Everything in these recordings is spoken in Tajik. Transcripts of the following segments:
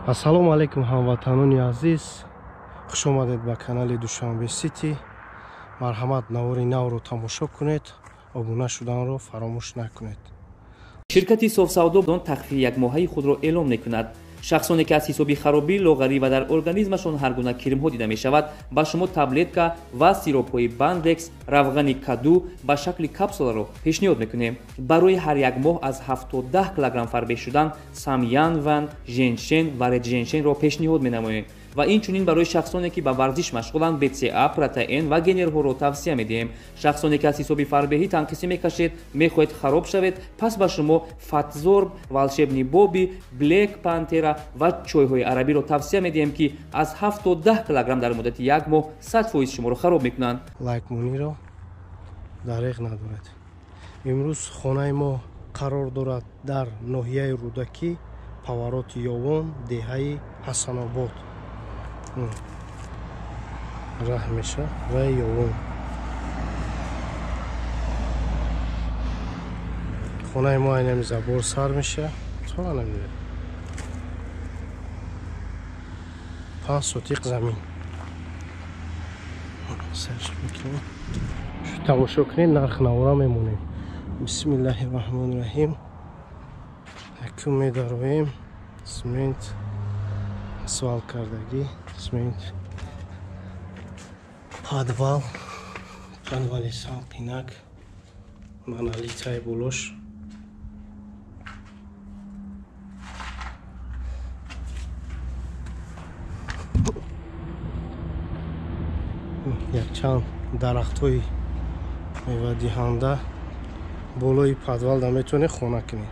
Ассалому алайкум, ҳамватанони азиз, хуш омадед ба канали Душанбе Сити. Марҳамат, навори навро тамошо кунед, обуна шуданро фаромӯш накунед. Ширкати Софсавдо он тахфифи якмоҳаи худро эълон мекунад. Шахсоне ки аз ҳисоби харобӣ, лоғарӣ ва дар организмашон ҳар гуна кирмҳо дида мешавад, ба шумо таблетка ва сиропҳои Бандекс, равғани каду ба шакли капсуларо пешниҳод мекунем. Барои ҳар як моҳ аз 7 то 10 килограмм фарбеҳ шудан Самянван, женшен ва редженшенро пешниҳод менамоем. Ва инчунин барои шахсоне ки ба варзиш машғуланд, БЦА, протеин ва генерҳоро тавсия медиҳем. Шахсоне ки аз ҳисоби фарбеҳӣ танқисӣ мекашед, мехоҳед хароб шавед, пас ба шумо Фатзорб, Волшебный Боби, Блек Пантера ва чойҳои арабиро тавсия медиҳем, ки аз 7 то 10 килограмм дар муддати як моҳ 100% шуморо хароб мекунанд. Лайкмониро дареғ надоред. Имрӯз хонаи мо қарор дорад дар ноҳияи Рӯдакӣ, Павароти Ёвон, деҳаи Ҳасанобод. Раҳ меша ва Ёвон. Хонаи мо айнами забор сар меша. Чора намеда. 5 сотиқ замин. Сарш мекунем. Тамошо кунед, нарх навора мемонем. Бисмиллаҳи раҳмони раҳим. Якум медароем. Смент асфалт кардагӣ, смент подвал, подвали салқинак, монолитаи болош. Якчанд дарахтҳои мевадиҳанда болои подвалда метавонед хона кунед.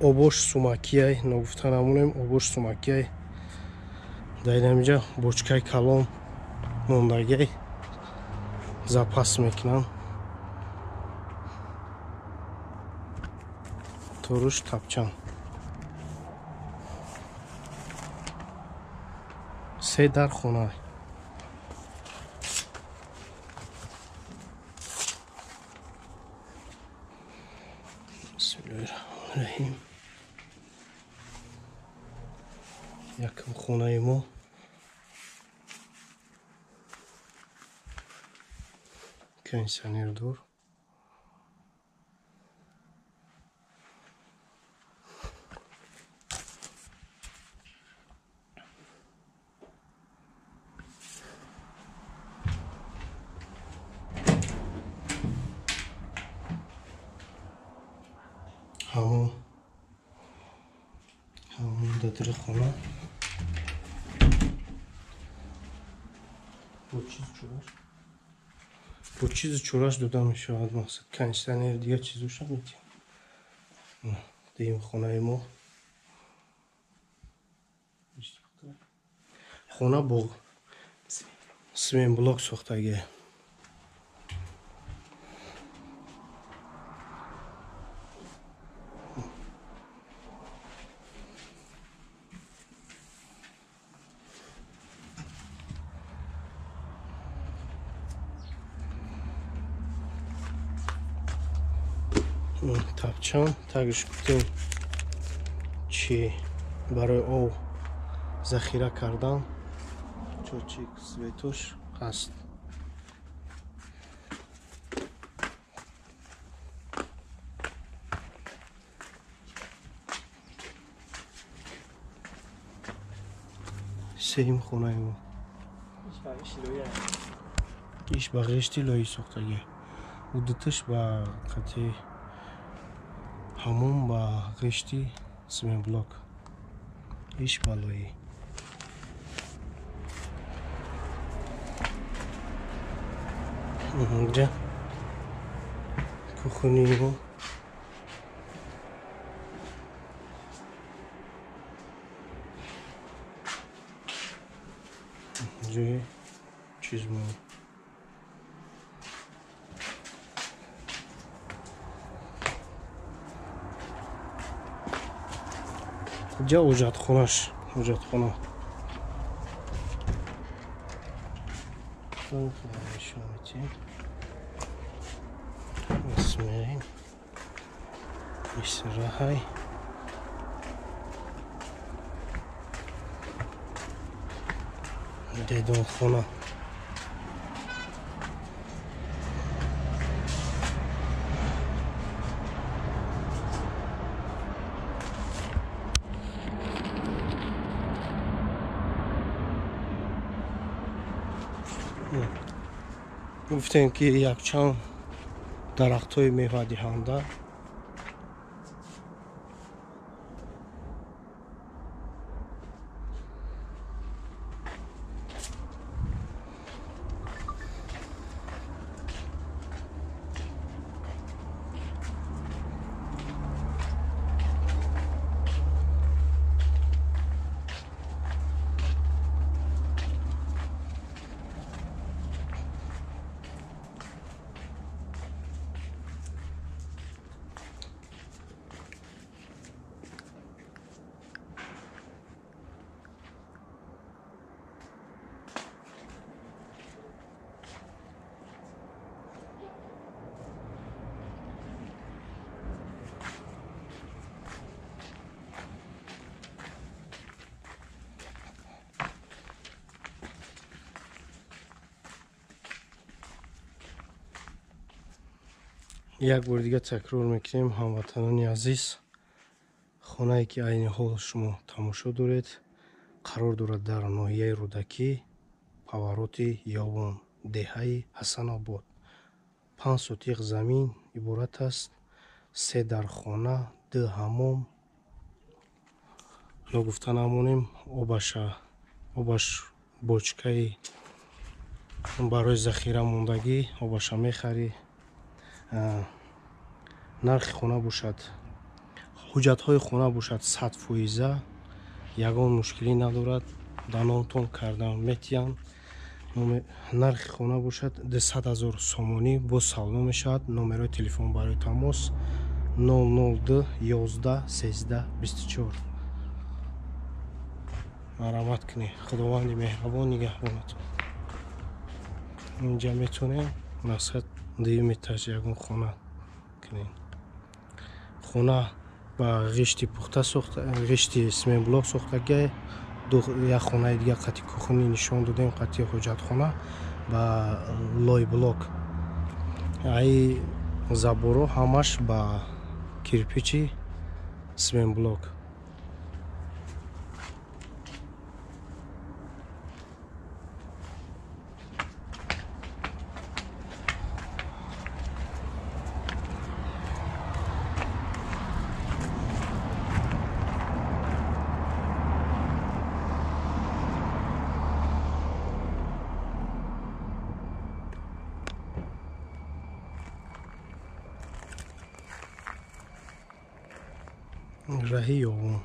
Обош сумакияй, ногуфта намонем, обош сумакияй. Дар инамиҷа бочкаи калон мондагиай запас мекунам. Торуш тапчан. 3 дар хона. Бисмиллоҳир-раҳмонир-раҳим. Якум хонаи мо. Кондиционер дур. Ҳамон дадри хона. Бо чизу чураш дода мешавад, мақсад кондиционер дигар чизоша метиҳем. Дуюм хонаи мо. Хона бо симентблок сохтагӣ. Тапчан тагиш гуфтем, чи барои об захира кардан чочик светош ҳаст. Сеюм хонаи мо. Иш ба ғишти лоӣ сохтагӣ. Удуташ ба қати ҳамон ба ғишти симентблок. Иш ба лоӣ. Инҷа кухонии мо. Ҷои чизмо. Инҷа оҷатхонаш, оҷатхона. Нишон медиҳем. Смерим. Мисраҳай. Дедонхона. Гуфтем ки якчанд дарахтҳои мевадиҳанда. Як бор дига такрор мекунем, ҳамватанони азиз, хонае ки айни ҳол шумо тамошо доред, қарор дорад дар ноҳияи Рӯдакӣ, павароти Ёвон, деҳаи Ҳасанобод. 5 сотиқ замин иборат аст, 3 дархона, 2 ҳамом. Ногуфта намонем, обаш бочкаи барои захира мондагӣ, обаша мехарӣ. Нархи хона бошад, ҳуҷҷатҳои хона бошад 100%, ягон мушкилӣ надорад, данонтон кардан метиҳанд. Нархи хона бошад 200 000 сомонӣ, боз савдо мешавад. Номерои телефон барои тамос 002 11 13 24. Марҳамат кунед, Худованди меҳрабон нигаҳбонатон. Инҷа метавонем мақсад дуюм этаж ягон хона кунем. Хона ба ғишти пухта сохта, ғишти сменблок сохтагиа. Як хонаи дига қати кухни нишон додем, қати ҳоҷатхона ба лойблок. Ай заборо ҳамаш ба кирпичи сменблок. Раҳи Ёвон.